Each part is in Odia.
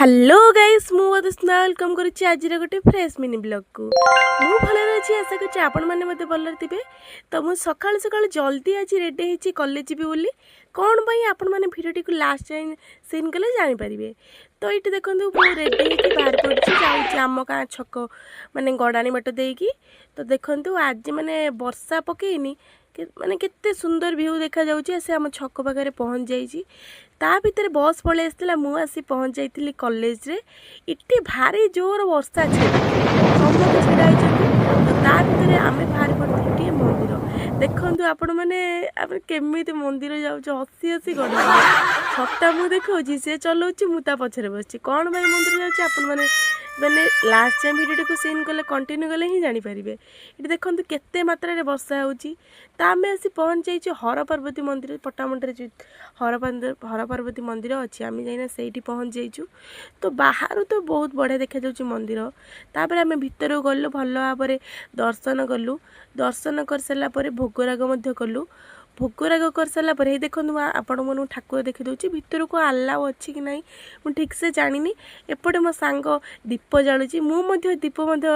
ହ୍ୟାଲୋ ଗାଇସ୍, ମୁଁ ମଧୁସ୍ମିତା welcome କରୁଛି ଆଜିର ଗୋଟେ ଫ୍ରେଶ୍ ମିନି ବ୍ଲଗ୍କୁ। ମୁଁ ଭଲରେ ଅଛି, ଆଶା କରୁଛି ଆପଣମାନେ ମଧ୍ୟ ଭଲରେ ଥିବେ। ତ ମୁଁ ସକାଳୁ ସକାଳୁ ଜଲ୍ଦି ଆଜି ରେଡ଼ି ହେଇଛି କଲେଜ ଯିବି ବୋଲି। କ'ଣ ପାଇଁ, ଆପଣମାନେ ଭିଡ଼ିଓଟିକୁ ଲାଷ୍ଟ ଯାଏଁ ସିନ୍ କଲେ ଜାଣିପାରିବେ। ତ ଏଇଠି ଦେଖନ୍ତୁ, ମୁଁ ରେଡ଼ି ହେଇକି ବାହାରି ପଡ଼ିଛି, ଯାଉଛି ଆମ ଗାଁ ଛକ, ମାନେ ଗଡ଼ାଣି ବାଟ ଦେଇକି। ତ ଦେଖନ୍ତୁ, ଆଜି ମାନେ ବର୍ଷା ପକେଇନି, ମାନେ କେତେ ସୁନ୍ଦର ଭିଉ ଦେଖାଯାଉଛି। ଆସି ଆମ ଛକ ପାଖରେ ପହଞ୍ଚି ଯାଇଛି। ତା ଭିତରେ ବସ୍ ପଳେଇ ଆସିଥିଲା, ମୁଁ ଆସି ପହଞ୍ଚି ଯାଇଥିଲି କଲେଜରେ। ଏଠି ଭାରି ଜୋର ବର୍ଷା ଛିଡ଼ା, ସମସ୍ତେ ଛିଡ଼ା ହେଇଛନ୍ତି। ତ ତା ଭିତରେ ଆମେ ବାହାରି ପଡ଼ିଥିଲୁ ଟିକେ ମନ୍ଦିର। ଦେଖନ୍ତୁ ଆପଣମାନେ, ଆମେ କେମିତି ମନ୍ଦିର ଯାଉଛୁ, ହସି ହସି ଗଡ଼ିବୁ। ଛତା ମୁଁ ଦେଖାଉଛି, ସେ ଚଲାଉଛି, ମୁଁ ତା ପଛରେ ବସିଛି। କ'ଣ ପାଇଁ ମନ୍ଦିର ଯାଉଛି, ଆପଣମାନେ ମାନେ ଲାଷ୍ଟ ଯାଏଁ ଭିଡ଼ିଓଟିକୁ ସିନ୍ କଲେ, କଣ୍ଟିନ୍ୟୁ କଲେ ହିଁ ଜାଣିପାରିବେ। ଏଠି ଦେଖନ୍ତୁ କେତେ ମାତ୍ରାରେ ବର୍ଷା ହେଉଛି। ତ ଆମେ ଆସି ପହଞ୍ଚି ଯାଇଛୁ ହର ପାର୍ବତୀ ମନ୍ଦିର। ପଟ୍ଟାମୁଣ୍ଡାରେ ଯେଉଁ ହର ପାର୍ବତୀ ମନ୍ଦିର ଅଛି, ଆମେ ଯାଇନା ସେଇଠି ପହଞ୍ଚି ଯାଇଛୁ। ତ ବାହାରୁ ତ ବହୁତ ବଢ଼ିଆ ଦେଖାଯାଉଛି ମନ୍ଦିର। ତାପରେ ଆମେ ଭିତରକୁ ଗଲୁ, ଭଲ ଭାବରେ ଦର୍ଶନ କଲୁ। ଦର୍ଶନ କରିସାରିଲା ପରେ ଭୋଗରାଗ ମଧ୍ୟ କଲୁ। ଭୋଗରାଗ କରିସାରିଲା ପରେ ଏଇ ଦେଖନ୍ତୁ, ମୁଁ ଆପଣମାନଙ୍କୁ ଠାକୁର ଦେଖିଦେଉଛି। ଭିତରକୁ ଆଲାଉ ଅଛି କି ନାହିଁ ମୁଁ ଠିକ୍ସେ ଜାଣିନି। ଏପଟେ ମୋ ସାଙ୍ଗ ଦୀପ ଜାଳୁଛି, ମୁଁ ମଧ୍ୟ ଦୀପ ମଧ୍ୟ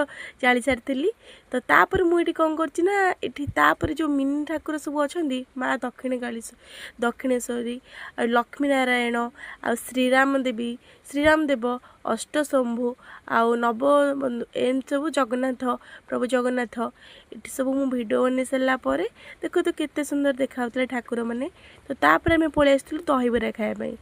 ଜାଳି ସାରିଥିଲି। ତ ତାପରେ ମୁଁ ଏଠି କ'ଣ କରୁଛି ନା, ଏଠି ତାପରେ ଯେଉଁ ମିନି ଠାକୁର ସବୁ ଅଛନ୍ତି, ମା ଦକ୍ଷିଣ କାଳୀ, ଦକ୍ଷିଣେଶ୍ୱରୀ ଆଉ ଲକ୍ଷ୍ମୀ ନାରାୟଣ ଆଉ ଶ୍ରୀରାମ ଦେବୀ, ଶ୍ରୀରାମ ଦେବ, ଅଷ୍ଟଶମ୍ଭୁ ଆଉ ନବ, ଏମିତି ସବୁ ଜଗନ୍ନାଥ, ପ୍ରଭୁ ଜଗନ୍ନାଥ। ଏଠି ସବୁ ମୁଁ ଭିଡ଼ିଓ ବନେଇ ସାରିଲା ପରେ ଦେଖନ୍ତୁ କେତେ ସୁନ୍ଦର ଦେଖାଯାଉଥିଲେ ଠାକୁରମାନେ। ତ ତାପରେ ଆମେ ପଳେଇ ଆସିଥିଲୁ ଦହିବରା ଖାଇବା ପାଇଁ।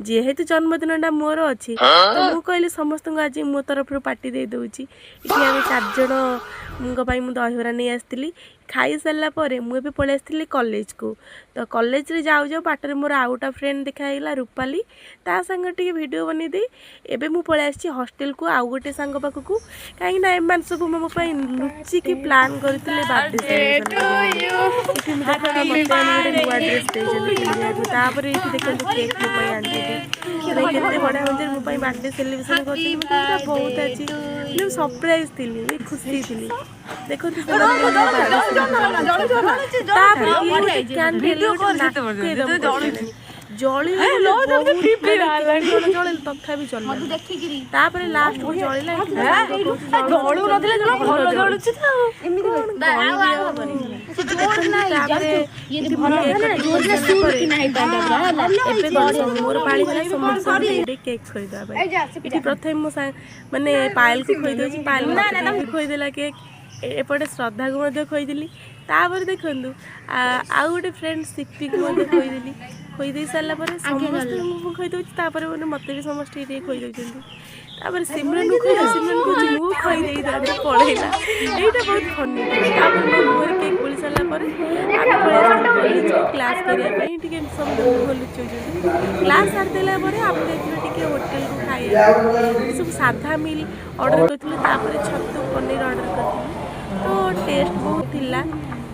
ଯେହେତୁ ଜନ୍ମଦିନଟା ମୋର ଅଛି, ତ ମୁଁ କହିଲି ସମସ୍ତଙ୍କୁ ଆଜି ମୋ ତରଫରୁ ପାର୍ଟି ଦେଇ ଦେଉଛି। ଏଠି ଆମେ ଚାରିଜଣଙ୍କ ପାଇଁ ମୁଁ ଦହିବରା ନେଇ ଆସିଥିଲି। ଖାଇସାରିଲା ପରେ ମୁଁ ଏବେ ପଳେଇ ଆସିଥିଲି କଲେଜକୁ। ତ କଲେଜରେ ଯାଉ ଯାଉ ବାଟରେ ମୋର ଆଉ ଗୋଟେ ଫ୍ରେଣ୍ଡ ଦେଖା ହେଇଗଲା, ରୂପାଲି। ତା ସାଙ୍ଗରେ ଟିକେ ଭିଡ଼ିଓ ବନେଇ ଦେଇ ଏବେ ମୁଁ ପଳେଇ ଆସିଛି ହଷ୍ଟେଲକୁ ଆଉ ଗୋଟେ ସାଙ୍ଗ ପାଖକୁ, କାହିଁକି ନା ଏମାନେ ସବୁ ମୋ ପାଇଁ ଲୁଚିକି ପ୍ଲାନ୍ କରିଥିଲେ ବାର୍ଥଡେ। ଏଠି ମୁଁ ଦେଖନ୍ତୁ, ମୋତେ ଆଣି ଗୋଟେ ନୂଆ ଡ୍ରେସ୍ ଦେଇଛନ୍ତି ପିନ୍ଧିବାକୁ। ତାପରେ ଏଇଠି ଦେଖନ୍ତୁ, କେକ୍ ମୋ ପାଇଁ ଆଣିଛନ୍ତି। ମାନେ କେତେ ବଢ଼ିଆ ମଜାରେ ମୋ ପାଇଁ ବାର୍ଥଡେ ସେଲିବ୍ରେସନ୍ କରିଛନ୍ତି। ମୋତେ ପୁରା ବହୁତ ଆଜି ମାନେ ସରପ୍ରାଇଜ୍ ଥିଲି, ଖୁସି ଥିଲି। ଦେଖନ୍ତୁ ସେମାନେ ମୋ ବାର୍ଥଡେ ସେଲିବ୍ରେସନ୍। ତାପରେ ଇଏ ଗୋଟେ କ୍ୟାଣ୍ଡେଲ୍ ଗୋଟେ ନାକରେ ଦମ କରିସାରିଲେଣି। ଜଳିଲା, ବହୁତ ମାନେ କେତେ ଜଣ ଜଳିଲେ, ତଥାପି ଜଳିଲା। ତାପରେ ଲାଷ୍ଟକୁ ଜଳିଲା। ଏଠି ମୋ ସାଙ୍ଗ କହୁଛି ଜଳୁ ନଥିଲା, ଜଣ ଭଲ ଜଳୁଛି ତ। କଣ କହିବି ଆଉ? ଦେଖନ୍ତୁ, ତାପରେ ଏଠି ମୁଁ କେକ୍ କଟିଂ କରିସାରିଲା ପରେ ଏବେ ଗଲେ ମୋର ପାଳି ହେଲା ସମସ୍ତଙ୍କୁ ଟିକେ କେକ୍ ଖୋଇଦେବା ପାଇଁ। ଏଠି ପ୍ରଥମେ ମୋ ମାନେ ପାୟଲକୁ ଖୋଇଦେଉଛି। ପାୟଲ ମତେ ବି ଖୋଇଦେଲା କେକ୍। ଏପଟେ ଶ୍ରଦ୍ଧାକୁ ମଧ୍ୟ ଖୋଇଦେଲି। ତାପରେ ଦେଖନ୍ତୁ, ଆଉ ଗୋଟେ ଫ୍ରେଣ୍ଡ ସିପିକୁ ମଧ୍ୟ ଖୋଇଦେଲି। ଖୋଇ ଦେଇ ସାରିଲା ପରେ ସମସ୍ତଙ୍କୁ ମୁଁ ଖୋଇଦେଉଛି। ତାପରେ ମାନେ ମୋତେ ବି ସମସ୍ତେ ଟିକେ ଟିକେ ଖୋଇ ଦେଉଛନ୍ତି। ତାପରେ ସିମରନକୁ ଖୋଇଦେଉଛି, ସିମରନ କହୁଛି ମୁଁ ଖୋଇ ଦେଇଥାନ୍ତି, ପଳେଇଲା। ଏଇଟା ବହୁତ ଫନି ଥିଲା। ତାପରେ ମୋ ମୁହଁରେ କେକ୍ ବୋଳି ସାରିଲା ପରେ ଆମେ ପଳେଇ ଆସିଲୁ କଲେଜକୁ କ୍ଲାସ୍ କରିବା ପାଇଁ। ଟିକେ ସମସ୍ତେ ମୁହଁ ଲୁଚଉଛନ୍ତି। କ୍ଲାସ୍ ସାରିଦେଲା ପରେ ଆମେ ଯାଇଥିଲୁ ଟିକେ ହୋଟେଲକୁ ଖାଇବାକୁ। ଏଠି ସବୁ ସାଧା ମିଲ୍ ଅର୍ଡ଼ର କରିଥିଲୁ, ତାପରେ ଛତୁ ପନିର ଅର୍ଡ଼ର କରିଥିଲୁ। ତ ଟେଷ୍ଟ ବହୁତ ଥିଲା,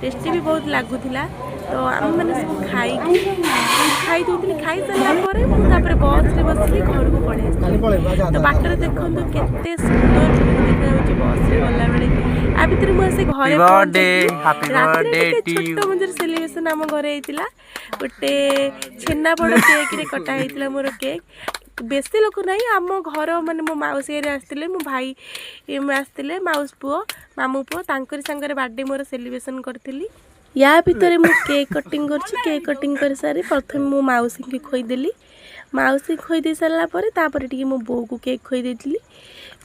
ଟେଷ୍ଟି ବି ବହୁତ ଲାଗୁଥିଲା। ତ ଆମେମାନେ ସବୁ ଖାଇକି ଖାଇ ଦେଉଥିଲି। ଖାଇସାରିଲା ପରେ ମୁଁ ତାପରେ ବସ୍ରେ ବସିକି ଘରକୁ ପଳେଇ ଆସିଥିଲି। ତ ବାଟରେ ଦେଖନ୍ତୁ କେତେ ସୁନ୍ଦର ଭିଉ ଦେଖାଯାଉଛି ବସ୍ରେ ଗଲାବେଳେ। ଆ ଭିତରେ ମୁଁ ଆସି ଘରେ ପହଞ୍ଚିଥିଲି। ରାତିରେ ଟିକେ ଛୋଟ ମଝିରେ ସେଲିବ୍ରେସନ୍ ଆମ ଘରେ ହେଇଥିଲା। ଗୋଟେ ଛେନାପୋଡ଼ କେକ୍ରେ କଟା ହେଇଥିଲା ମୋର କେକ୍। ବେଶୀ ଲୋକ ନାହିଁ, ଆମ ଘର ମାନେ ମୋ ମାଉସୀ ଘରେ ଆସିଥିଲେ, ମୋ ଭାଇ ଆସିଥିଲେ, ମାଉସୀ ପୁଅ, ମାମୁଁ ପୁଅ, ତାଙ୍କରି ସାଙ୍ଗରେ ବାର୍ଥଡେ ମୋର ସେଲିବ୍ରେସନ୍ କରିଥିଲି। ୟା ଭିତରେ ମୁଁ କେକ୍ କଟିଂ କରୁଛି। କେକ୍ କଟିଂ କରିସାରି ପ୍ରଥମେ ମୁଁ ମାଉସୀଙ୍କୁ ଖୋଇଦେଲି। ମାଉସୀ ଖୋଇ ଦେଇ ସାରିଲା ପରେ ତାପରେ ଟିକେ ମୋ ବୋଉକୁ କେକ୍ ଖୋଇ ଦେଇଥିଲି।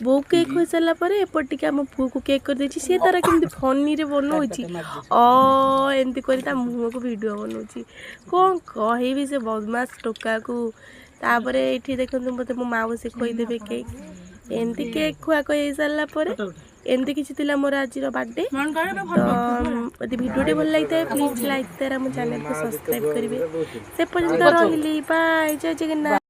ବୋଉ କେକ୍ ଖୋଇ ସାରିଲା ପରେ ଏପଟେ ଟିକେ ଆମ ପୁଅକୁ କେକ୍ କରିଦେଇଛି। ସିଏ ତାର କେମିତି ଫନିରେ ବନଉଛି, ଅ ଏମିତି କରି ତା ମୁହଁକୁ ଭିଡ଼ିଓ ବନଉଛି। କ'ଣ କହିବି ସେ ବଦମାସ ଟୋକାକୁ। ତାପରେ ଏଇଠି ଦେଖନ୍ତୁ, ମୋତେ ମୋ ମାଉସୀ ଖୋଇଦେବେ କେକ୍। ଏମିତି କେକ୍ ଖୁଆ ଖୁଆଇ ହେଇସାରିଲା ପରେ ଏମିତି କିଛି ଥିଲା ମୋର ଆଜିର ବାର୍ଥଡେ। ତ ଯଦି ଭିଡ଼ିଓଟି ଭଲ ଲାଗିଥାଏ, ପ୍ଲିଜ୍ ଲାଇକ୍, ସେୟାର, ଆମ ଚ୍ୟାନେଲକୁ ସବସ୍କ୍ରାଇବ୍ କରିବେ। ସେ ପର୍ଯ୍ୟନ୍ତ ରହିଲି, ବାଏ, ଜୟ ଜଗନ୍ନାଥ।